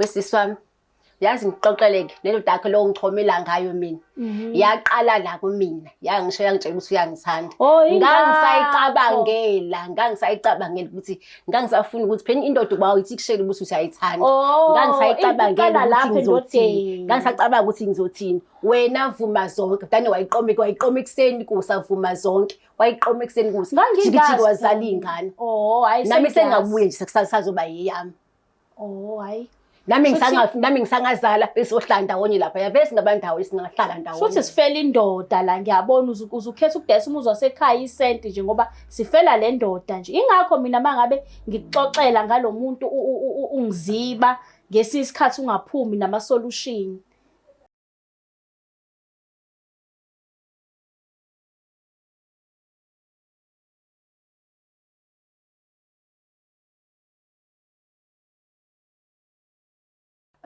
Wesisi wami, yazi ngixoxeleke nendoda yakhe lo ngichomela ngayo mina. Yaqala la kumina, yangisho yangitshela ukuthi uyangithanda. Oh, ingakho. Ngangisayicabangela, ngangisayicabangela ukuthi ngangisafuna ukuthi phela indoda uba uyithi kushela ukuthi usayithanda. Oh, Ngangisayicabangela iqala ukuthi lapho ngizothini. endodeni. Ngangisacabanga ukuthi ngizothini. Wena vuma zonke, dane wayiqoma wayiqoma ekuseni kusa vuma zonke. Wayiqoma ekuseni kusa. Ngangingazi Jikijiki wazala phela. ingane. Oh, hayi Nami sengiyazi. sengabuye nje sekusazoba yeyami. Oh, hayi. Nami Shuthi- ngisanga nami ngisangazala besohlala ndawonye lapha. Ya vese singabandawo singahlala ndawonye. Futhi sifela indoda la ngiyabona uzukhetha ukudayisa umuzi wasekhaya isenti nje ngoba sifela le ndoda nje. Ingakho mina mangabe ngikuxoxela ngalomuntu ungiziba ngesinye isikhathi ungaphumi nama solution.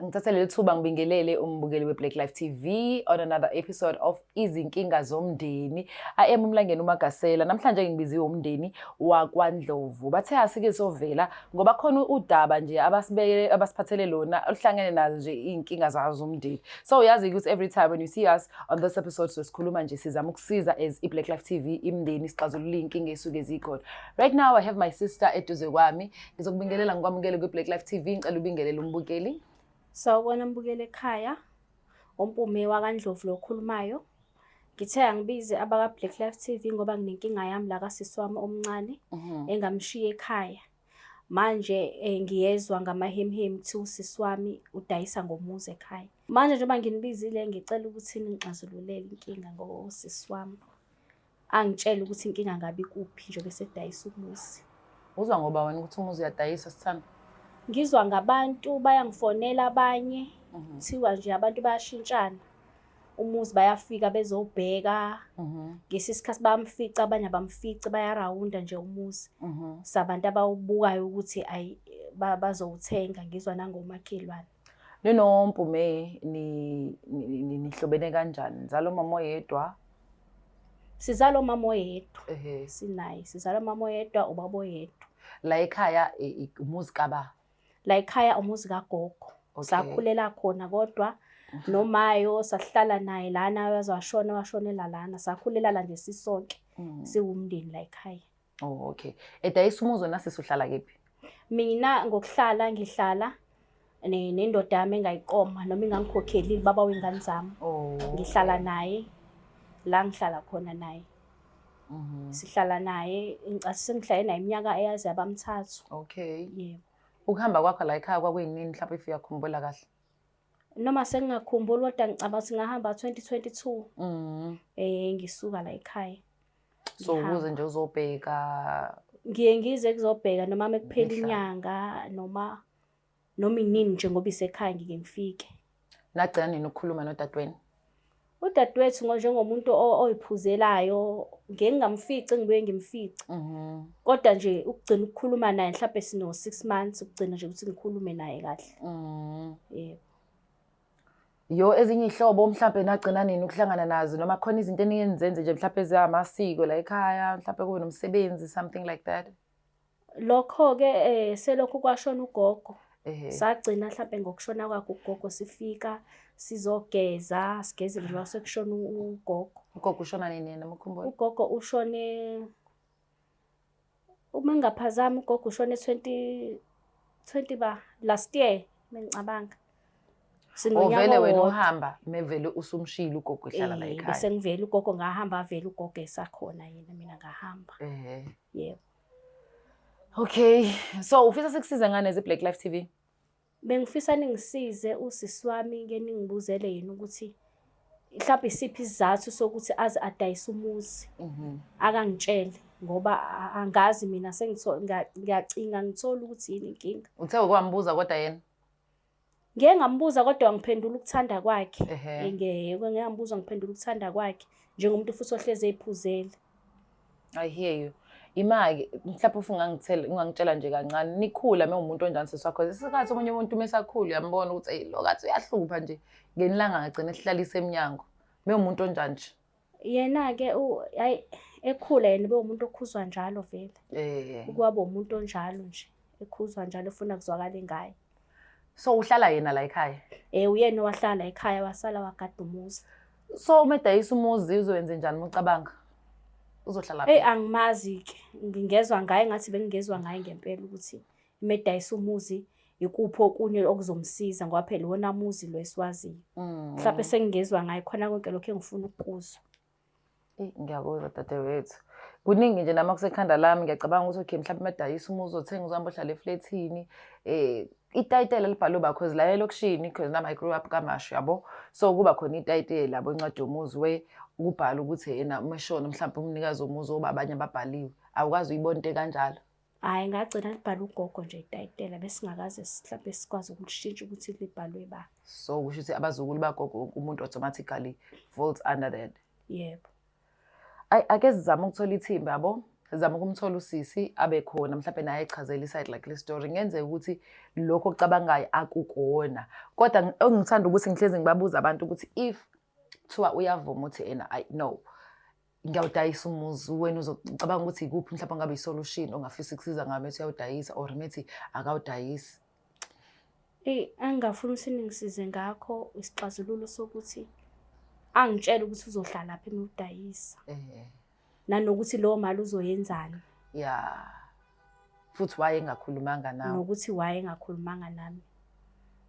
Ngithathe leli thuba ngibingelele umbukeli we-Black Life TV on another episode of Izinkinga Zomndeni. I am uMlangeni uMagasela. Namhlanje ngibiziwe umndeni wakwaNdlovu. Bathe asike sovela ngoba khona udaba nje abasibekele abasiphathele lona oluhlangene nazo nje iy'nkinga zazo zomndeni. So uyazi ukuthi every time when you see us on this episode so sikhuluma nje sizama ukusiza as i-Black Life TV imndeni sixazulule iy'nkinga ey'suke zikhona. Right now I have my sister eduze kwami. Ngizokubingelela ngikwamukele kwi-Black Life TV. Ngicela ubingelele umbukeli. Sawubona mbukeli ekhaya. Umpume wakaNdlovu lo okhulumayo. Ngithe angibize abaka Black Life TV ngoba nginenkinga yami la kasisi wami omncane engamshiya ekhaya. Manje ngiyezwa ngamahemhemu kuthiwa usisi wami udayisa ngomuzi ekhaya. Manje njengoba nginibizile ngicela ukuthi ningixazululele inkinga ngosisi wami. Angitshele ukuthi inkinga ngabe ikuphi njengoba esedayisa umuzi. Uzwa ngoba wena ukuthi umuzi uyadayiswa sithando? Ngizwa ngabantu bayangifonela abanye kuthiwa nje abantu bayashintshana. Umuzi bayafika bezobheka. Ngesinye isikhathi bayamfica abanye abamfici bayarawunda nje umuzi. Sabantu abawubukayo ukuthi ayi bazowuthenga ngizwa nangomakhelwane. NinoMpume nihlobene kanjani? Nizala umama oyedwa? Sizala umama oyedwa. Sinaye. Sizala umama oyedwa, ubaba oyedwa. La ekhaya umuzi kaba? La ekhaya umuzi kagogo. Sakhulela khona kodwa nomayo sahlala naye lana waze washona washonela lana. Sakhulela la nje sisonke. Siwumndeni la ekhaya. Oh okay. Edayisa umuzi wena sisi uhlala kephi? Mina ngokuhlala ngihlala nendoda yami engayiqoma noma ingangikhokhelile baba wengane zami. Oh. Ngihlala naye la ngihlala khona naye. Sihlala naye ngicabanga sengihlale naye iminyaka eyaze yabamthathu. Okay. Yebo. Ukuhamba kwakho la ekhaya kwakuyinini mhlawumbe if uyakhumbula kahle? Noma sengingakhumbuli kodwa ngicabanga ukuthi ngahamba 2022. Ngisuka la ekhaya. So ukuze nje uzobheka Ngiye ngize kuzobheka noma mekuphela inyanga noma inini nje ngoba isekhaya ngike ngifike. Nagcina nini ukukhuluma nodadewenu? Udadewethu njengomuntu oyiphuzelayo ngeke ngingamfici ngibuye ngimfice. Kodwa nje ukugcina ukukhuluma naye mhlawumbe sino 6 months ukugcina nje ukuthi ngikhulume naye kahle. Yebo. Yo ezinye ihlobo mhlambe nagcina nini ukuhlangana nazo noma khona izinto eniyenzenze nje mhlambe ezamasiko la ekhaya mhlambe kube nomsebenzi something like that. Lokho ke selokhu kwashona ugogo. Sagcina mhlambe ngokushona kwakhe ugogo sifika sizogeza sigeze nje sekushona ugogo. Ugogo ushona nini yena mkhumbula? Ugogo ushone uma ngingaphazami ugogo ushone 20 ba last year mengicabanga. Sinonyaka Ovele wena owodwa. uhamba mevele usumshilo ugogo ehlala la ekhaya. Bese ngivele ugogo ngahamba avele ugogo esakhona yena mina ngahamba. Yebo. Okay, so ufisa sikusize ngane ze Black Life TV? Bengifisa ningisize usisi wami ke ningibuzele yena ukuthi mhlawumbe isiphi isizathu sokuthi aze adayise umuzi. Akangitshele ngoba angazi mina ngiyacinga ngithola ukuthi yini inkinga. Uthe ukwambuza kodwa yena? Ngeke ngambuza kodwa ngiphendula ukuthanda kwakhe. Ngeke ngambuza ngiphendula ukuthanda kwakhe njengomuntu futhi ohleze ephuzele. I hear you. Imaki mhlawumbe ufuna ungangitshela nje kancane nikhula mewumuntu onjani sisi wakho. Isikhathi omunye umuntu mesakhula uyambona ukuthi hey lo kathi uyahlupha nje. Ngenilanga ngagcina esihlalisa eminyango. Mewumuntu onjani nje? Yena ke hayi ekhula yena bewumuntu okhuzwa njalo vele. Ukuba umuntu onjalo nje, ekhuzwa njalo efuna kuzwakale ngaye. So uhlala yena la ekhaya? Uyena owahlala ekhaya wasala wagada umuzi. So uma edayisa umuzi uzowenze njani uma ucabanga? Uzohlala Eyi angimazi-ke, ngingezwa ngaye ngathi bengingezwa ngaye ngempela ukuthi uma edayisa umuzi ikuphi okunye okuzomsiza ngoba phela iwona muzi lo esiwaziyo. Mhlawumpe sengingezwa ngaye khona konke lokhu engifuna ukukuzwa. Eyi ngiyakuzwa dadewethu. Kuningi nje nami okusekhanda lami ngiyacabanga ukuthi okay mhlawumbe uma edayisa umuzi uzothenga uzohamba ohlala eflethini. Itayitela libhalwe ba cause la elokishini cause nami I grew up KwaMashu yabo. So kuba khona itayitela yabo incwadi yomuzi we kubhala ukuthi yena uma eshona mhlawumbe umnikazi womuzi oba abanye ababhaliwe. Awukazi uyibona into ekanjalo? Hhayi ngagcina libhalwe ugogo nje itayitela besingakaze mhlawumbe sikwazi ukulishintsha ukuthi libhalwe ba. So kusho ukuthi abazukulu bagogo wonke umuntu automatically falls under that. Yebo. Ayi ake sizame ukuthola ithimba yabo. Sizame ukumthola usisi abe khona mhlawumbe naye echazele iside like le story. Kungenzeka ukuthi lokho okucabangayo akukona. Kodwa engithanda ukuthi ngihlezi ngibabuza abantu ukuthi if kuthiwa uyavuma ukuthi ena I no ngiyawudayisa umuzi wena uzocabanga ukuthi ikuphi mhlawumbe ngabe isolution ongafisa ukusiza ngayo methi uyawudayisa or methi akawudayisi. Eyi engingafuna ukuthi ningisize ngakho isixazululo sokuthi angitshele ukuthi uzohlala phi emudayisa. Nanokuthi leyo mali uzoyenzani. Yeah. Futhi waye engakhulumanga nawe. Nokuthi waye engakhulumanga nami.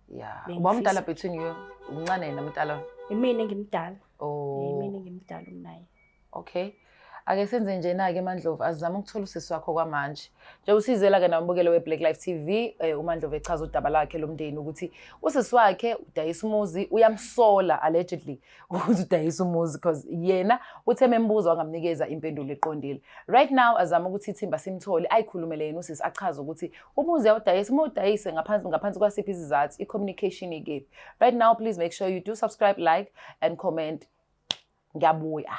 Yeah. Uba umdala between you, umncane yena umdala. Imina engimdala. Oh. Imina engimdala unaye. Okay. Ake senze njena-ke Mandlovu, azizame ukuthola usisi wakho kwamanje. Njengoba usizela-ke nawe umbukelo we-Black Life TV, uMandlovu echaza udaba lakhe lomndeni ukuthi usisi wakhe udayisa umuzi, uyamsola allegedly ukuthi udayisa umuzi because yena uthe membuzo wangamnikeza impendulo eqondile. Right now azame ukuthi ithimba simthole ayikhulumele yena usisi achaze ukuthi umuzi uyawudayisa, uma udayise ngaphansi kwasiphi isizathu, i-communication ikephi. Right now please make sure you do subscribe, like and comment. Ngiyabuya.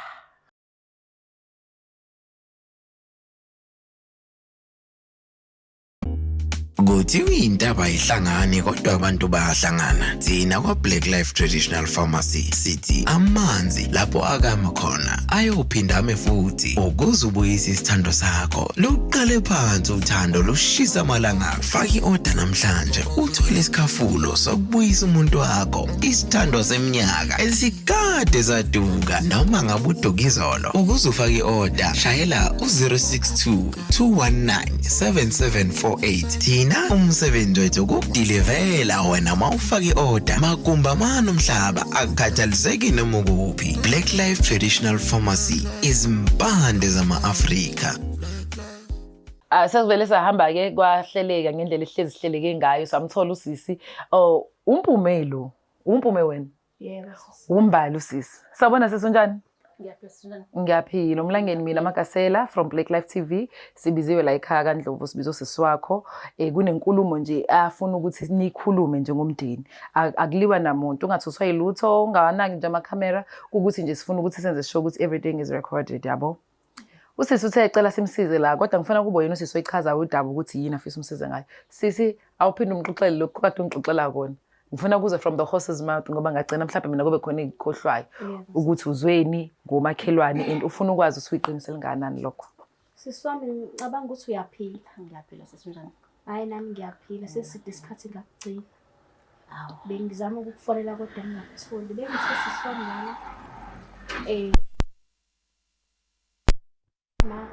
Kuthiwa intaba ayihlangani kodwa abantu bayahlangana. Thina kwa-Black Life Traditional Pharmacy sithi amanzi lapho akama khona ayophinda ame futhi. Ukuze ubuyise isithando sakho, luqale phansi uthando lushisa amalanga. Faka i-oda namhlanje uthole isikhafulo sokubuyisa umuntu wakho, isithando seminyaka esikade saduka noma ngabe uduka izolo. Ukuze ufake i-oda, shayela u-062 219 7748. Thina umsebenzi wethu ukukudilivela wena uma ufake i-oda magumba mane umhlaba akukhathaliseki noma ukuphi. Black Life Traditional Pharmacy, izimpande zama-Afrika. Sesivele sahamba-ke kwahleleka ngendlela ehlezi sihleleke ngayo, samthola usisi. Oh, uMpumelo, uMpume wena? Yebo. Umbali usisi. Sawubona sisi, unjani? Ngiyaphila. Ngiyaphila. Umlangeni mina Magasela from Black Life TV. Sibiziwe la ekhaya kaNdlovu, sibizo sisi wakho. Kunenkulumo nje afuna ukuthi nikhulume njengomndeni. Akuliwa namuntu, ungathuswa yilutho, ungawanaki nje amakhamera, ukuthi nje sifuna ukuthi senze sure ukuthi everything is recorded, yabo. Usisi uthe ecela simsize la, kodwa ngifuna kube yena usisi oyichazayo udaba ukuthi yini afisa umsize ngayo. Sisi, awuphinde umxoxele lokhu kade ungixoxela kona. Ngifuna kuze from the horse's mouth ngoba ngagcina mhlawumbe mina kube khona engikhohlwayo ukuthi uzweni ngomakhelwane and ufuna ukwazi ukuthi uyiqinise lingakanani lokho. Sisi wami ngicabanga ukuthi uyaphila. Ngiyaphila sisi, unjani? Hayi nami ngiyaphila, seside isikhathi ngakugcina. Hawu. Bengizama ukukufonela kodwa ngingakutholi. Bengithe sisi wami lana ma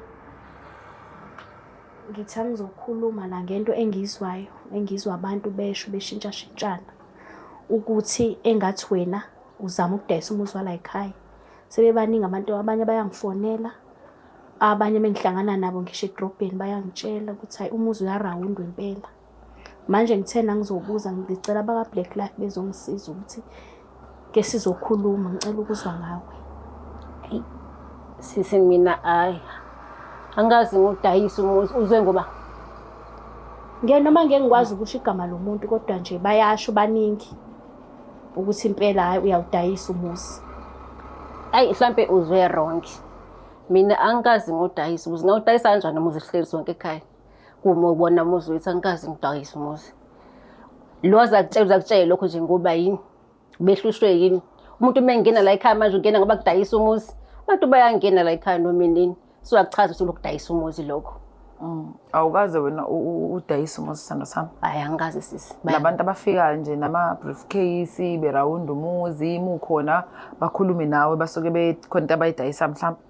ngithi angizokhuluma la ngento engiyizwayo, engizwa abantu besho beshintshashintshana ukuthi engathi wena uzama ukudayisa umuzi wala ekhaya. Sebebaningi abantu, abanye bayangifonela, abanye bengihlangana nabo ngisho edrobheni bayangitshela ukuthi hayi umuzi uyarawundwa impela. Manje ngithe ngizobuza ngicela abaka-Black Life bezongisiza ukuthi ke sizokhuluma, ngicela ukuzwa ngawe. Sisi mina hayi angikaze ngiwudayise umuzi, uzwe ngoba Ngeke noma ngeke ngikwazi ukusho igama lomuntu kodwa nje bayasho baningi ukuthi impela hayi uyawudayisa umuzi. Ayi mhlambe uzwe wrong. Mina angikaze ngiwudayise umuzi. Ngawudayisa kanjani umuzi sihleli sonke ekhaya? Kuma ubona umuzi wethu angikaze ngidayise umuzi. Lo azakutshela uzakutshela lokho nje ngoba yini? Behlushwe yini? Umuntu uma engena la ekhaya manje ungena ngoba kudayisa umuzi. Abantu bayangena la ekhaya noma inini. So akuchaza ukuthi lokudayisa umuzi lokho. Awukaze wena udayise umuzi, sithando sami? Hhayi, angikaze sisi. Labantu abafikayo nje nama-briefcase berawunda umuzi, mukhona bakhulume nawe, basuke bekhona into abayidayisa mhlawumbe.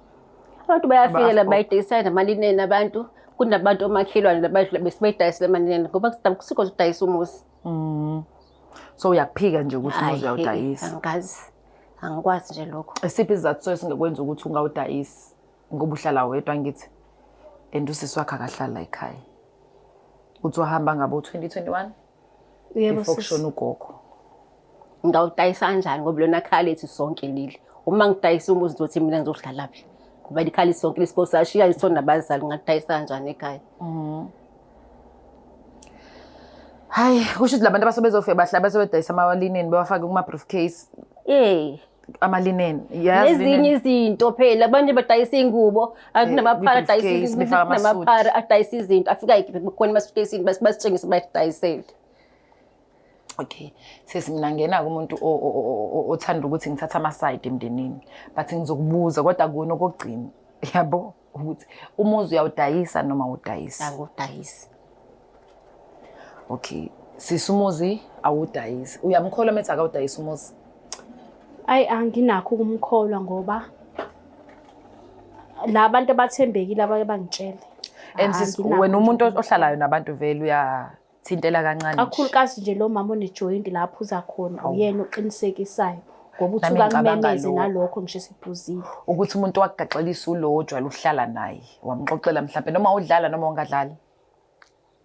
Abantu bayafika la Aba-afro. bayidayisayo namalineni abantu. Kunabantu omakhelwane labadlula besibeyidayisela amalineni ngoba kusuke udayisa umuzi. So uyakuphika nje ukuthi umuzi Hhayi, uyawudayisa? Angikazi. Angikwazi nje lokho. Isiphi isizathu so esingakwenza ukuthi ungawudayisi ngoba uhlala wedwa ngithi and usisi wakhe akahlali la ekhaya? Uthi wahamba ngabo 2021 Yebo before sisi. kushona ugogo. Ngawudayisa kanjani ngoba lona khaya lethu sonke leli. Uma ngidayisa umuzi ngizothi mina ngizohlalaphi? Ngoba likhaya lethu sonke lesikole sashiya isona nabazali, ngadayisa kanjani ekhaya? Hayi, kusho ukuthi labantu abasebezofika bahlala basebedayisa amalineni bewafake kuma-briefcase. Amalineni. Yazi Nezinye linen. izinto phela, abanye badayisa iy'ngubo, kunamaphara adayisa kwi-briefcase, izinto, befaka amasuti. kunamaphara adayisa izinto, afike ayikhiphe khona emasuitcasini, basitshengise bayidayisele. Okay, sisi, mina ngena kumuntu othanda ukuthi ngithatha ama-side emndenini, but ngizokubuza kodwa kona okokugcina, yabo, ukuthi umuzi uyawudayisa noma awudayisi? Angudayisi. Okay, sisi, umuzi awudayisi. Uyamkholwa methi akawudayisi umuzi? Ayi, anginakho ukumkholwa ngoba la bantu abathembekile abake bangitshele. And sisi, Anginakho wena nje umuntu ukumkholwa. ohlalayo nabantu vele uyathintela kancane nje. Kakhulukazi nje lo mama onejoyinti la aphuza khona, uyena oqinisekisayo ngoba Nami uthuka ngicabanga kumemeze lokho. nalokho ngisho esiphuzile. Ukuthi umuntu wakugaxelisa ulo ojwayele ukuhlala naye, wamxoxela mhlawumbe noma udlala noma ungadlali?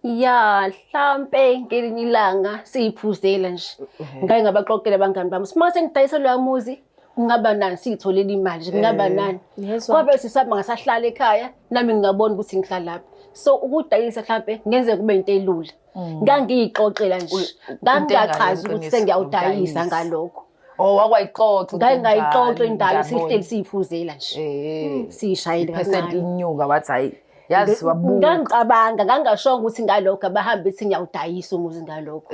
Ya, hlampe ngelinye ilanga siyiphuzela nje. Ngake ngabaxoxela abangani bami. Uma sengidayisa loya muzi, kungaba nani siyitholele imali nje, kungaba nani. Ngezwa. Kwabe sisaba ngasahlala ekhaya, nami ngingabona ukuthi ngihlalaphi. So ukudayisa mhlampe ngenzeka kube into elula. Ngangiyixoxela nje. Ngangingachazi ukuthi iqiniso, sengiyawudayisa udayisa. ngalokho. Oh, wakwayixoxa? Ngake ngayixoxa indaba sihleli siyiphuzela nje. Siyishayele Percent kancane. inyuka, wathi hayi, yazi wabuka. Ngangicabanga, ngangashongo ukuthi ngalokho abahambe bethi ngiyawudayisa umuzi ngalokho.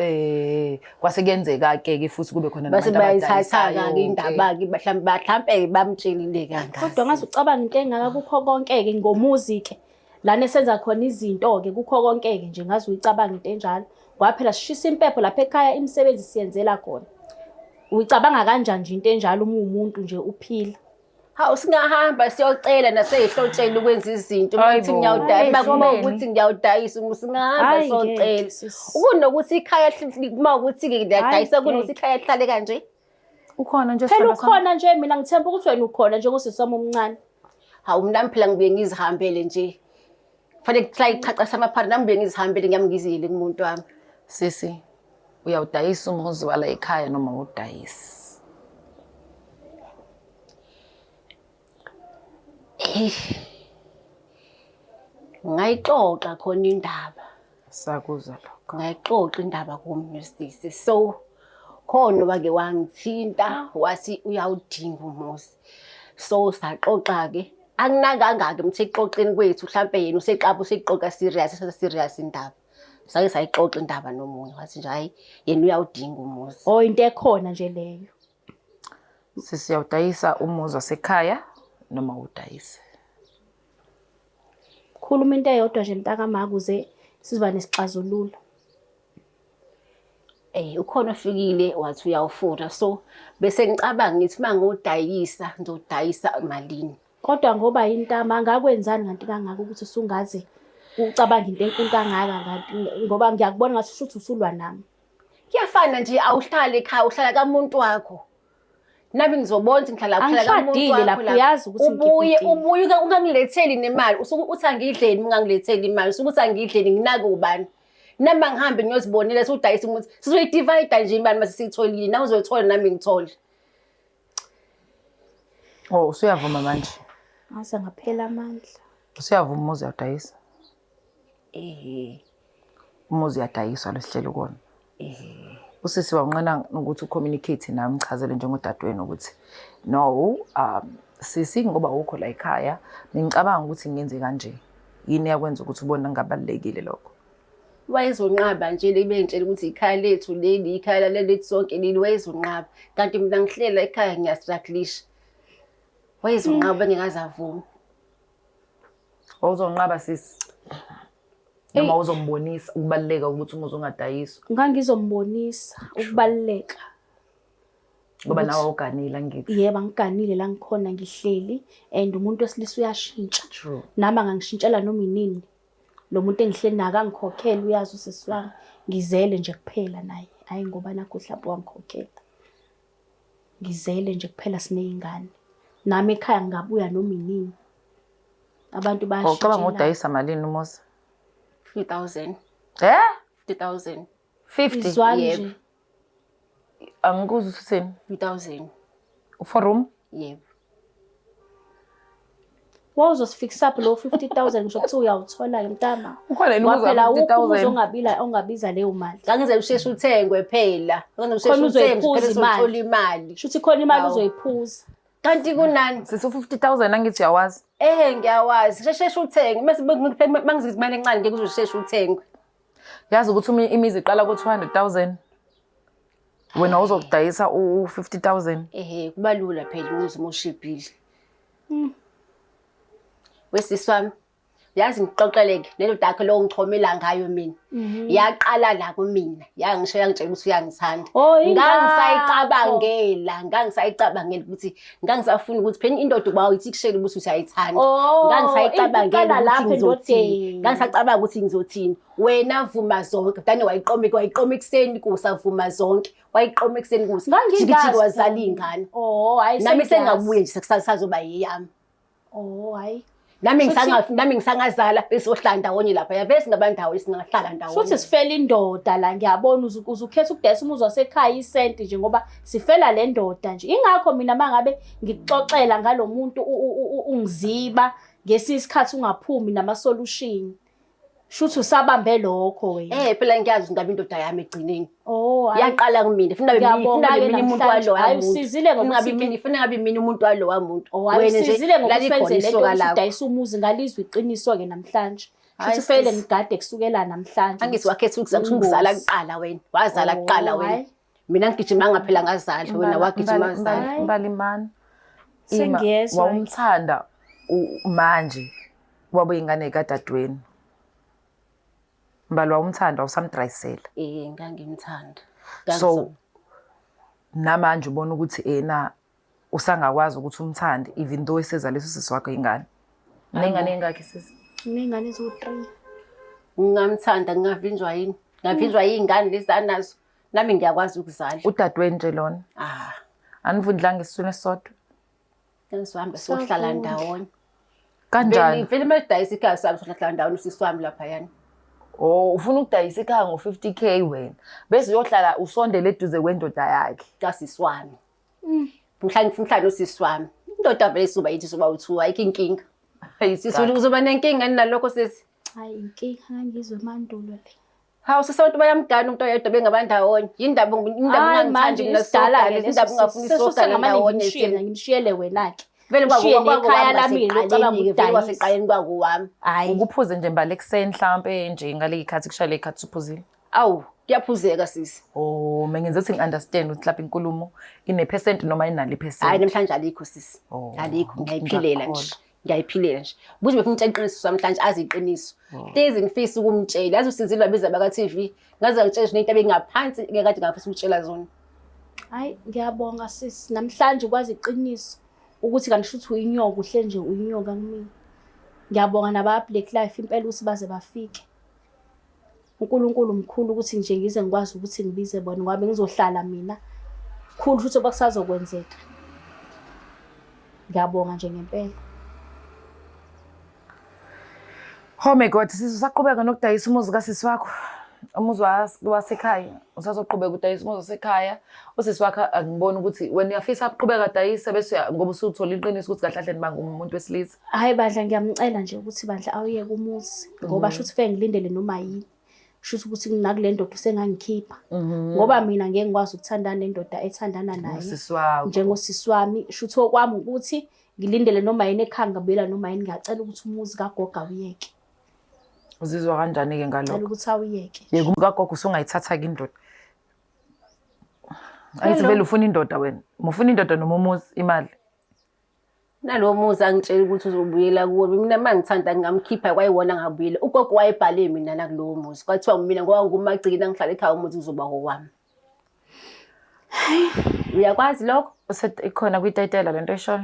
Kwase kuyenzeka ke futhi kube khona Base nabantu bayayithatha-ke abadayisayo-ke. indaba-ke, mhlampe bamtshelile-ke, angazi. Kodwa ngaze ucabanga into engaka kukho konke-ke ngomuzi-ke lana esenza khona izinto-ke, kukho konke-ke nje ngaze uyicabanga into enjalo. Ngoba phela sishisa impepho lapha ekhaya, imisebenzi siyenzela khona. Uyicabanga kanjani nje into enjalo uma uwumuntu nje uphila? Hawu, singahamba siyocela nasey'hlotsheni ukwenza izinto. Uma Hayi kuthi bo. ngiyawudayisa, uma Ey'hlobeni. ukuthi ngiyawudayisa, uma singahamba Hhayi, siyocela. ngeke, sis. Kunokuthi ikhaya uma ukuthi-ke ngiyadayisa, Hhayi, kunokuthi ngeke. ikhaya lihlale kanje. Ukhona nje, Phela sithando sami? ukhona nje, mina ngithemba ukuthi wena ukhona njengosisi wami omncane. Hawu, mina phela ngibuye ngizihambele nje. Kufanele kuhlale ichacha samaphara, nami ngibuye ngizihambele ngiyami ngiziyele kumuntu wami. Sisi, uyawudayisa umuzi wala ekhaya noma awudayisi? Ngayixoxa khona indaba. Sakuzwa lokho. Ngayixoxa indaba komunye usisi. So khona wake wangithinta wathi uyawudinga umuzi. So saxoxa-ke. Akunakanga-ke mthe ekuxoxeni kwethu mhlampe yena useqaba useyixoxa serious, serious indaba. Sake sayixoxa indaba nomunye wathi nje hhayi yena uyawudinga umuzi. Oh, into ekhona nje leyo. Sisi, uyawudayisa umuzi wasekhaya noma awudayisi? Khuluma into eyodwa nje mntakama ukuze sizoba nesixazululo. Ukhona ofikile wathi uyawufuna, so bese ngicabanga ngithi uma ngiwudayisa ngizodayisa malini. Kodwa ngoba intama angakwenzani kanti kangaka ukuthi usungaze ucabanga into enkulu kangaka kanti, ngoba ngiyakubona ngathi shuthi usulwa nami. Kuyafana nje, awuhlali ekhaya, uhlala kamuntu wakho. Nami ngizobona ukuthi ngihlala kuhlala kamuntu Angishadile wakho lapho, lapho. uyazi ukuthi Ubuye ngikipitile. ubuye ungangiletheli nemali, usuke uthi angidleni ungangiletheli imali, usuke uthi angidleni nginake ubani. Nami angihambe ngiyozibonela sewudayisa umuthi. Sizoyi-divide nje imali mase siyitholile, nawe uzoyithola nami ngithole. Oh, usuyavuma manje? Ngaze ngaphela amandla. Usuyavuma umuzi uyawudayisa? Umuzi uyadayiswa lesihlelo kona. Usisi wawunqena nokuthi ucommunicate nawe, umchazele njengodadewenu ukuthi no, sisi, ngoba ukho la ekhaya, ngicabanga ukuthi ngenze kanje. Yini yakwenza ukuthi ubone ngabalulekile lokho? Wayezonqaba nje le bengitshela ukuthi ikhaya lethu leli, ikhaya lethu sonke leli, wayezonqaba. Kanti mina ngihlela ekhaya ngiyastrugglisha. Wayezonqaba bengekaze avume. Wawuzonqaba sisi? Noma uzombonisa ukubaluleka ukuthi umuzi ungadayiswa? Ngangizombonisa ukubaluleka. Ngoba nawe awuganile angithi. Yebo, angiganile la ngikhona ngihleli and umuntu wesilisa uyashintsha. True. Nami angangishintshela noma inini. Lo muntu engihleli naye akangikhokhele uyazi usisi wami. Ngizele nje kuphela naye. Hhayi ngoba nakhu mhlawumbe wangikhokhela. Ngizele nje kuphela siney'ngane. Nami ekhaya ngingabuya noma inini. Abantu Ucabanga bayashintshelana. udayisa malini umuzi? 50,000. Eh? 50,000. 50. Izwani Yebo. nje. Angikuzwa ukuthi uthini. 50,000. Four room? Yebo. Wawuzosifikisa phi lo 50,000 ngisho kuthiwa uyawuthola-ke mntama. Ukhona yini umuzi Ngoba phela awukho umuzi ka-50,000? ongabiza leyo mali. Ngangize usheshe uthengwe phela. Ngangize usheshe Khona uthengwe uzoyiphuza phela imali. sothola imali. Shuthi khona imali Hawu. uzoyiphuza. Kanti kunani? Sisi u-50,000 angithi uyawazi. Eh ngiyawazi. Sheshe uthenge. Mase mangizithi imali encane ngeke uzosheshe uthengwe. Yazi ukuthi imizi iqala ku-200,000. Wena uzokudayisa u-50,000. Ehhe kuba lula phela umuzi uma ushibhile. Wesisi wami, yazi ngixoxeleke nendoda yakho lo ngichomela ngayo mina. Yaqala la kumina, yangisho yangitshela ukuthi uyangithanda. Oh, ingakho. Ngangisayicabangela, ngangisayicabangela ukuthi ngangisafuna ukuthi phela indoda uba uyithi kushela ukuthi usayithanda. Oh, Ngangisayicabangela iqala ukuthi lapho ngizothini. endodeni. Ngangisacabanga ukuthi ngizothini. Wena vuma zonke, dane wayiqoma wayiqoma ekuseni kusa vuma zonke. Wayiqoma ekuseni kusa. Ngangingazi Jikijiki wazala phela. iy'ngane. Oh, hayi Nami sengiyazi. sengabuye nje sekusazoba yeyami. Oh, hayi. Nami Shuthi- nami ngisangazala bese sohlala ndawonye lapha. Ya vele singaba ndawonye singahlala ndawonye. Futhi sifela indoda la ngiyabona uzukhetha ukudayisa umuzi wasekhaya isenti nje ngoba sifela le ndoda nje. Ingakho mina mangabe ngikuxoxela ngalo muntu ungiziba ngesinye isikhathi ungaphumi nama-solution. Shuthi usabambe lokho wena. Eh phela ngiyazi ngabe indoda yami egcineni. Oh, hayi. Yaqala kumina funa ngabe Ngiyabonga-ke funa ngabe mina umuntu namhlanje. walowa Hhayi, muntu. usizile Funa ngabe ngokuthi-ke- mina funa ngabe mina umuntu walowa muntu. Oh, hayi Wena nje usizile ngokuthi lalikhona wenze lento isoka yokuthi lakho. udayise umuzi ngalizwa iqiniso-ke namhlanje. Hhayi, Shuthi fanele sis. ngigade kusukela namhlanje. Angithi wakhetha Ingozi. ukuzala kuqala wena. Wazala Oh, kuqala wena. hhayi. Mina ngigijimanga phela ngazala wena wagijima wazala. Hhayi. Mbali man. Ima, Sengiyezwa-ke. wawumthanda manje wabe ingane kadadewenu. Mbali wawumthanda wawusamdrayisela. Eh ngangimthanda. So namanje ubona ukuthi ena usangakwazi ukuthi umthande even though esezalisa usisi wakho ingane. Nengane engakhi sisi? Nginey'ngane eziwu-three. Ngingamthanda ngingavinjwa yini? Ngingavinjwa yingane lezi anazo. Nami ngiyakwazi ukuzala. Udadewenu nje lona. Ah, Anivundlanga esiswini esisodwa. ngizohamba sohlala Savundla. ndawonye. Kanjani? Vele madayisa ikhaya sami sohlala ndawonye usisi wami laphayana. Oh, ufuna ukudayisa ikhaya ngo-50k wena. Bese uyohlala usondele eduze kwendoda yakhe. Kasisi wami. Mhlawumbe mhlawumbe usisi wami. Indoda vele isuba yithi suba uthuwa ayikho inkinga. Sisi uzoba nenkinga nalokho sisi. Hhayi inkinga ngangizwe emandulo le. Hawu sisi abantu bayamgana umuntu oyedwa bengabandawonye. Yindaba indaba Hhayi ungangithandi manje mina isidala-ke sogana, leso indaba ungafuni sisi. sogana Sengamane ndawonye. ngimshiye mina ngimshiyele wena-ke. Vele Ngishiye nekhaya lami locabanga vele ukudayisa. kwasekuqaleni kwakuwami. Hhayi. Ukuphuze nje mbali ekuseni mhlampe nje ngale ikhathi kushaya le khathi uphuzile. Awu, kuyaphuzeka sisi. Oh, mengenza ukuthi ngi-understand ukuthi lapha inkulumo ine-percent noma inalo Hayi i-percent. namhlanje alikho sisi. Oh, Alikho ngiyayiphilela nje. ngiyakholwa. Ngiyayiphilela nje. Ukuthi befuna ukutshela iqiniso namhlanje azi iqiniso. Hlezi ngifisa ukumtshela. Yazi usizile wabiza baka TV. Ngaze ngitshela nje into ebengaphansi ngekade ngafisa ukutshela zona. Hhayi ngiyabonga sisi. Namhlanje ukwazi iqiniso ukuthi kanti shuthi uyinyoka uhle nje uyinyoka kumina. Ngiyabonga naba-Black Life impela ukuthi baze bafike. uNkulunkulu mkhulu ukuthi nje ngize ngikwazi ukuthi ngibize bona ngoba bengizohlala mina. Khulu futhi okwakusazokwenzeka. Ngiyabonga nje ngempela. Oh my God, sisi usaqhubeka nokudayisa umuzi kasisi wakho. Umuzi wasekhaya. Usazoqhubeka udayisa umuzi wasekhaya. Usisi wakho angiboni ukuthi wena uyafisa aqhubeka adayise bese ngoba usuthola iqiniso ukuthi kahle kahle nibanga umuntu wesilisa. Hhayi bandla ngiyamcela nje ukuthi bandla awuyeke umuzi ngoba shuthi feke ngilindele noma yini. Shuthi ukuthi nakule ndoda usengangikhipha. Ngoba mina ngeke ngikwazi ukuthandana nendoda ethandana naye. Usisi wakho. Njengosisi wami, shuthi okwami ukuthi ngilindele noma yini ekhaya ngingabuyela noma yini ngiyacela ukuthi umuzi kagogo awuyeke. Uzizwa kanjani-ke ngalokho? Ngicela ukuthi awuyeke. Yeka kagogo usungayithatha-ke indoda. Angithi vele ufuna indoda wena. Ufuna indoda noma umuzi imali. Nalowo muzi angitshela ukuthi uzobuyela kuwo. Mina uma ngithanda ngingamkhipha kwayiwona ngabuyela. Ugogo wayebhale mina nakulowo muzi. Kwathiwa mina ngoba ngumagcina ngihlala ekhaya umuzi uzoba owami. Uyakwazi lokho? Ikhona kwitayitela lento eshoyo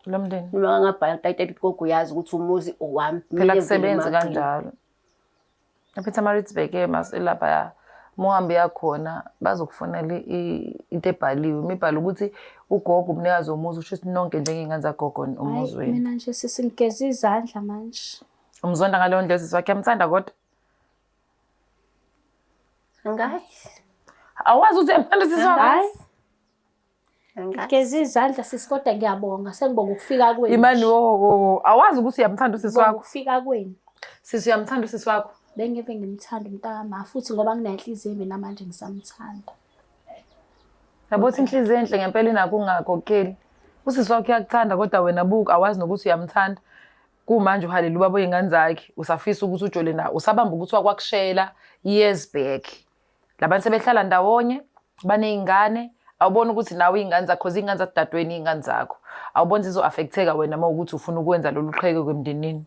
lo mndeni. Noma ngangabhala kutayitela ugogo uyazi ukuthi umuzi owami. Phela kusebenzi kanjalo. EPietermaritzburg-ke laphaya uma uhamba uyakhona bazokufunela into ebhaliwe. Uma ibhalwe ukuthi ugogo umnikazi womuzi usho ukuthi nonke njengey'ngane zagogo umuzi Hhayi wenu. mina nje sisi ngigeza izandla manje. Umzonda ngaleyo ndlela usisi wakhe uyamthanda kodwa? Angazi. Awazi ukuthi uyamthanda usisi wakho? Hhayi Angazi. ngigeza izandla sisi kodwa ngiyabonga sengibonga ukufika kwenu. Imani wo, awazi ukuthi uyamthanda usisi Ngibonga wakho? ukufika kwenu. Sisi uyamthanda usisi wakho? Bengeve ngimthanda umntakama futhi ngoba nginenhliziyo embi namanje ngisamthanda. Yabo ukuthi inhliziyo enhle ngempela inakho ungakhokheli. Usisi wakho uyakuthanda kodwa wena buka awazi nokuthi uyamthanda. Kumanje uhalela ubaba wey'ngane zakhe, usafisa ukuthi ujole naye, usabamba ukuthi wakwakushela years back. Labantu sebehlala ndawonye, baney'ngane, awuboni ukuthi nawe iy'ngane zakho, cause iy'ngane zakudadewenu iy'ngane zakho. Awuboni zizo-affect-eka wena uma ukuthi ufuna ukwenza lolu qheke emndenini,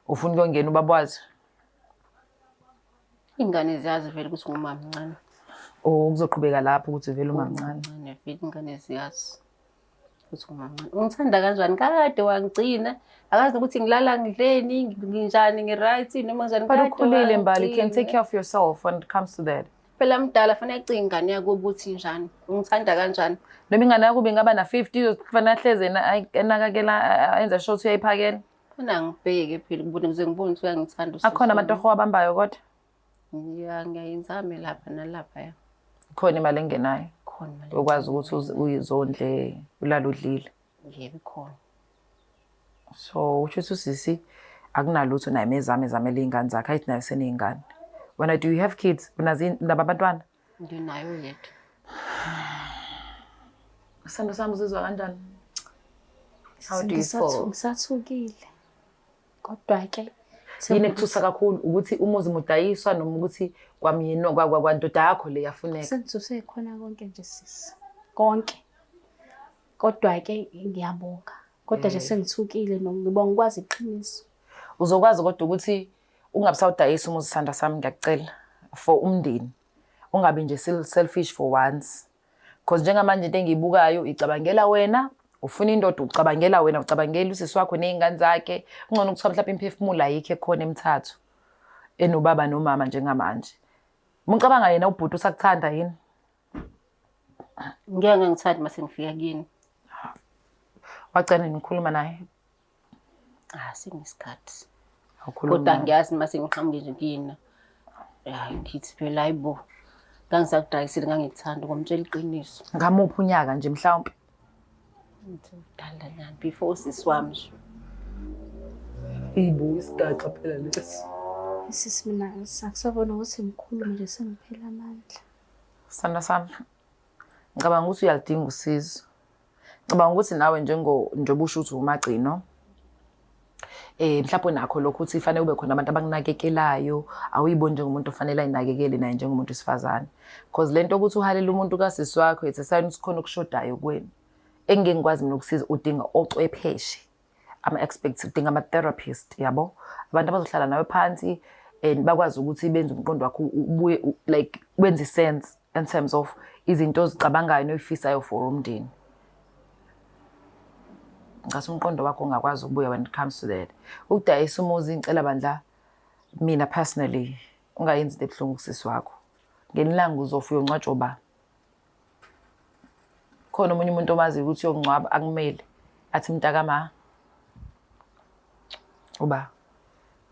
ufuna ukuyongena ubaba wazo. Iy'ngane ziyazi vele ukuthi ngumamncane. Or kuzoqhubeka lapho ukuthi vele umamncane. Umamncane vele iy'ngane ziyazi ukuthi ngumamncane. Ungithanda kanjani? Kade wangigcina. Akazi ukuthi ngilala ngidleni, nginjani, ngi-right noma njani. But Kade ukhulile Mbali, you can take wangigcina. care of yourself when it comes to that. Phela mdala fanele acinge ingane yakubo ukuthi injani. Ungithanda kanjani? Noma ingane yakho ingaba na-50 kufanele ahlezi enakekela enza sure ukuthi uyayiphakela. Funa ngibheke phela ukubona ukuze ngibone ukuthi uyangithanda usisi Akhona wami. amatoho abambayo kodwa. Ya ngiyayizame lapha nalapha ya. Khona imali engenayo. Khona imali. Ukwazi ukuthi uyizondle ulale udlile. Yebo ikhona. So usho ukuthi usisi akunalutho naye mezame ezamela iy'ngane zakhe ayithi naye useney'ngane. Wena do you have kids? Unazo nabo abantwana? Nginayo yedwa. Sithando sami uzizwa kanjani? How do you feel? Ngisathukile. Kodwa-ke Yini ekuthusa kakhulu ukuthi umuzi mudayiswa noma ukuthi kwamyeni kwandoda yakho le yafuneka. Sengithuse khona konke nje sisi. Konke. Kodwa-ke ngiyabonga. Kodwa nje sengithukile ngibonga ukwazi iqiniso. Uzokwazi kodwa ukuthi ungabusawudayisa umuzi sithanda sami ngiyakucela for umndeni. Ungabi nje selfish for once. Because njengamanje into engiyibukayo icabangela wena, ufuna indoda ucabangela wena, ucabangela usisi wakho ney'ngane zakhe. Kungcono kuthiwa mhlawumbe imiphefumulo ayikho ekhona emithathu enobaba nomama njengamanje. Uma ucabanga yena ubhuti usakuthanda yini? Ngeke ngangithandi uma sengifika kuyena. Wagcina nini ukukhuluma naye? Ah, sekunesikhathi. Awukhulumi Kodwa naye. ngiyazi uma sengiqhamuke nje kuyena. Hayi ngithi phela hayibo. Ngangisakudayisile ngangikuthanda ngomtshela iqiniso. Ngamuphi unyaka nje mhlawumbe? Ngithi kudala nyana before usisi wami nje. Ibu isigaxa phela leso. Sisi mina akusabona ukuthi ngikhulume nje sengiphela amandla. Sithando sami, ngicabanga ukuthi uyaludinga usizo. Ngicabanga ukuthi nawe njengoba usho ukuthi umagcino, mhlawumbe nakho lokho ukuthi fanele kube khona abantu abakunakekelayo, awuyiboni njengomuntu ofanele ayinakekele naye njengomuntu wesifazane. Because lento yokuthi uhalele umuntu kasisi wakho, it's a sign ukuthi khona okushodayo kuwena. Engike ngikwazi mina ukusiza, udinga ocwepheshe, ama-experts, udinga ama-therapist, yabo. Abantu abazohlala nawe phansi and bakwazi ukuthi benze umqondo wakho ubuye like wenze sense in terms of izinto ozicabangayo noyifisayo for umndeni. Ngicasa umqondo wakho ungakwazi ukubuya when it comes to that. Ukudayisa umuzi ngicela bandla mina personally ungayenzi into ebuhlungu kusisi wakho. Ngelinye ilanga uzofa uyongcwatshwa uba. Khona omunye umuntu omaziyo ukuthi uyongcwaba akumele athi mntakama uba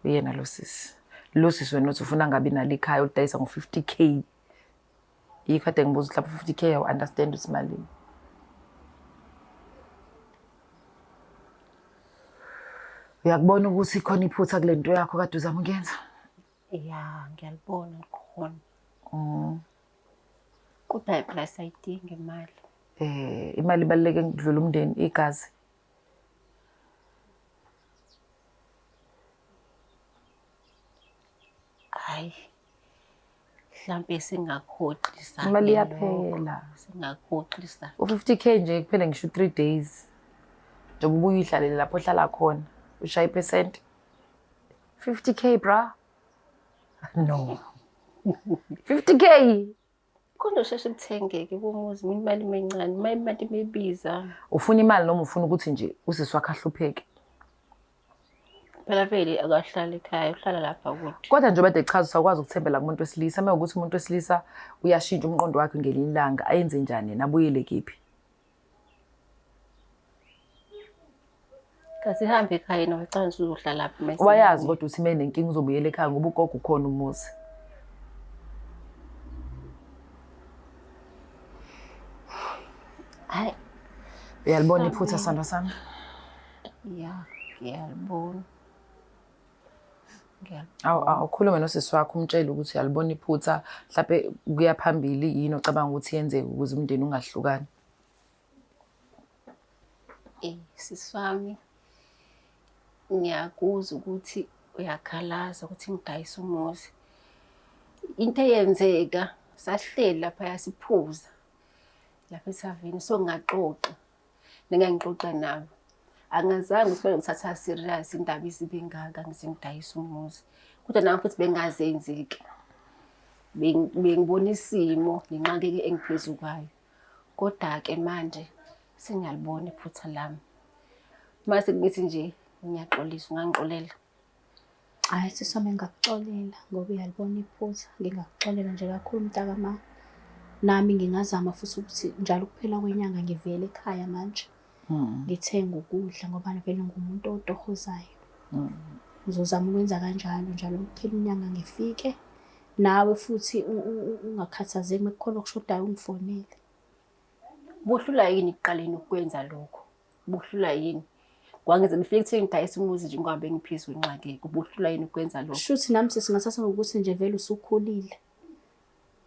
uyena lo sisi. Lo sisi wena uthi ufuna ngabi nalo ikhaya ulidayisa ngo-50K. Yikho kade ngibuza mhlawumbe 50K awu understand ukuthi malini. Uyakubona ukuthi khona iphutha kule nto yakho kade uzama ukuyenza? Ya, ngiyalibona likhona. Kodwa phela sayidinga imali. Imali ibaluleke ukudlula umndeni, igazi. Hhayi, mhlampe singakhohlisa. Imali iyaphela. Singakhohlisa. U-50K nje kuphela ngisho 3 days. Njengoba ubuye uyihlalele lapho ohlala khona, ushaye iphesenti. 50K bra. No. 50K. Kodwa usheshe kuthengeke kumuzi, mina imali imincane, uma imali imibiza. Ufuna imali noma ufuna ukuthi nje usisi wakho ahlupheke? Phela vele akahlali ekhaya, uhlala lapha kude. Kodwa njengoba ede chaza usakwazi ukuthembela kumuntu wesilisa, uma ukuthi umuntu wesilisa uyashintsha umqondo wakhe ngelinye ilanga, ayenze njani yena, abuyele kephi? Kasihambe ekhaya yena wacabanga ukuthi uzohlala phi mase. Wayazi kodwa ukuthi uma enenkinga uzobuyela ekhaya ngoba ugogo ukhona umuzi. Hayi, Uyalibona iphutha sandwa sami? ya, ngiyalibona. Ngiyalibona. Awu awukhulume nosisi wakho umtshele ukuthi uyalibona iphutha, mhlawumbe kuya phambili yini ocabanga ukuthi yenzeke ukuze umndeni ungahlukani. Sisi wami, ngiyakuzwa ukuthi uyakhalaza ukuthi ngidayise umuzi. Into eyenzeka sahleli laphaya siphuza lapha ethaveni, so ngaxoxa nengangixoxa nabo. Angazange ukuthi bengithatha serious indaba izibe ngaka ngize ngidayise umuzi. Kodwa nami futhi bengazenzi-ke. Bengibona isimo nenxakeke engiphezu kwayo. Kodwa-ke manje sengiyalibona iphutha lami. Mase ngithi nje ngiyaxolisa, ungangixolela? Hhayi sisi wami ngingakuxolela ngoba uyalibona iphutha. Ngingakuxolela nje kakhulu mntakama. Nami ngingazama futhi ukuthi njalo ukuphela kwenyanga ngivele ekhaya manje. Ngithenge ukudla ngoba vele ngumuntu otohozayo. Ngizozama ukwenza kanjalo njalo kuphela inyanga ngifike. Nawe futhi ungakhathazeki uma kukhona okushodayo ungifonele. Buhlula yini ekuqaleni ukwenza lokho? Buhlula yini? Kwangize ngifike kutheni ngidayisa umuzi nje ngoba bengiphezulu nxakeke. Buhlula yini ukwenza lokho? Shuthi nami sesingathatha ngokuthi nje vele usukhulile.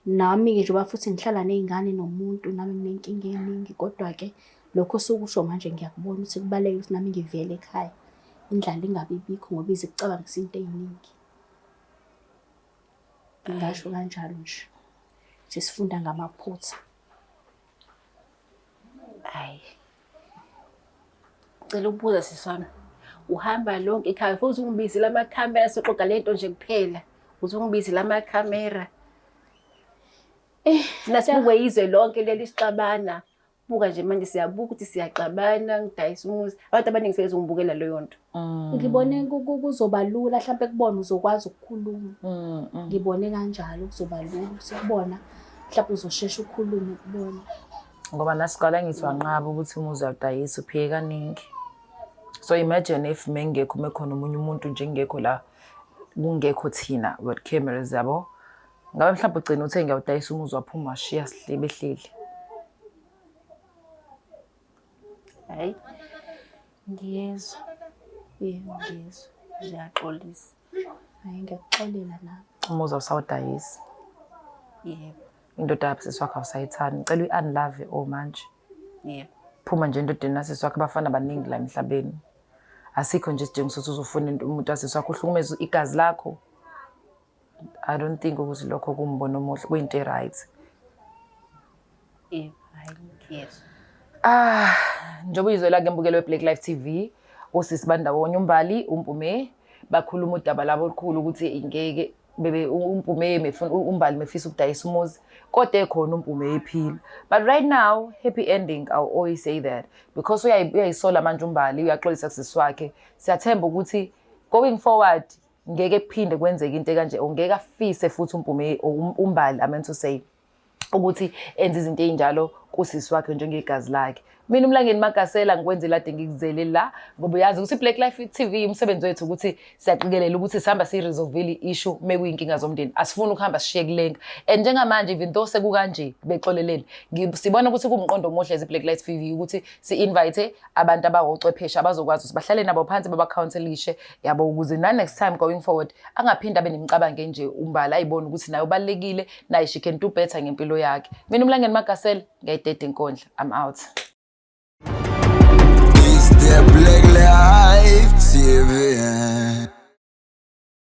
Nami-ke njengoba futhi ngihlala ney'ngane nomuntu nami nginenkinga eningi kodwa-ke lokho osukusho manje ngiyakubona ukuthi kubalulekile ukuthi nami ngivele ekhaya. Indlala ingabi bikho ngoba ize ikucabangise into ey'ningi. Ngingasho kanjalo nje. Ukuthi sifunda ngamaphutha. Hayi. Cela ukubuza sisi wami. Uhamba lonke ikhaya futhi ungibizile amakhamera soxoxa lento nje kuphela. Uthi ungibizile amakhamera. Eh, Thina sibukwe izwe lonke leli sixabana. Buka nje manje siyabuka ukuthi siyaxabana, ngidayisa umuzi. Abantu abaningi sebezongibukela leyo nto. Ngibone kuzoba lula hlampe kubona uzokwazi ukukhuluma. Ngibone kanjalo kuzoba lula ukuthi kubona mhlawumbe uzoshesha ukhulume kubona. Ngoba nasiqala ngithi wanqaba ukuthi umuzi uyawudayisa uphike kaningi. So imagine if mengekho mekhona omunye umuntu nje ngekho la kungekho thina with cameras yabo. Ngabe mhlawumbe ugcina uthe ngiyawudayisa umuzi waphuma washiya sihlebe ehleli. Hayi. Ngiyezwa. Yebo. Ngiyezwa. Ngiyaxolisa. Hayi ngiyakuxolela nami. Umuzi awusawudayisi. Yebo. Indoda yakho wakho awusayithandi. Ngicela uyi-unlove o manje. Yebo. Phuma nje endodeni nasisi wakho abafana baningi la emhlabeni. Asikho nje isidingo sokuthi uzofuna umuntu wasisi wakho uhlukumeze igazi lakho. I don't think ukuthi lokho kuwumbono omuhle, kuyinto e-right. Yebo, hayi ngiyezwa. Ah, njengoba uyizwela ke mbukelo we-Black Life TV, osisi bandawonye uMbali, uMpume, bakhuluma udaba labo olukhulu ukuthi ngeke bebe uMpume mefuna uMbali mefisa ukudayisa umuzi, kodwa ekhona uMpume ephila. But right now, happy ending, I'll always say that because uyayisola manje uMbali, uyaxolisa kusisi wakhe. Siyathemba ukuthi going forward ngeke kuphinde kwenzeke into ekanje, ngeke afise futhi uMpume uMbali, I meant to say ukuthi enze izinto ey'njalo kusisi wakhe njengegazi lakhe. Mina uMlangeni Magasela ngikwenzela ade ngikuzele la ngoba uyazi ukuthi i-Black Life TV umsebenzi wethu ukuthi siyaqikelela ukuthi sihamba siyi-resolve-ile i-issue mekuyinkinga zomndeni. Asifuni ukuhamba sishiye kulenga. And njengamanje even though sekukanje bexolelene, sibona ukuthi kuwumqondo omuhle as i-Black Life TV ukuthi si-invite abantu abawochwepheshe abazokwazi ukuthi bahlale nabo phansi babacounselishe yabo ukuze na next time going forward angaphinde abe nemicabango enje uMbali ayibone ukuthi naye ubalulekile naye she can do better ngempilo yakhe. Mina uMlangeni Magasela ngiyayideda inkondla. I'm out. It's the Black Life TV.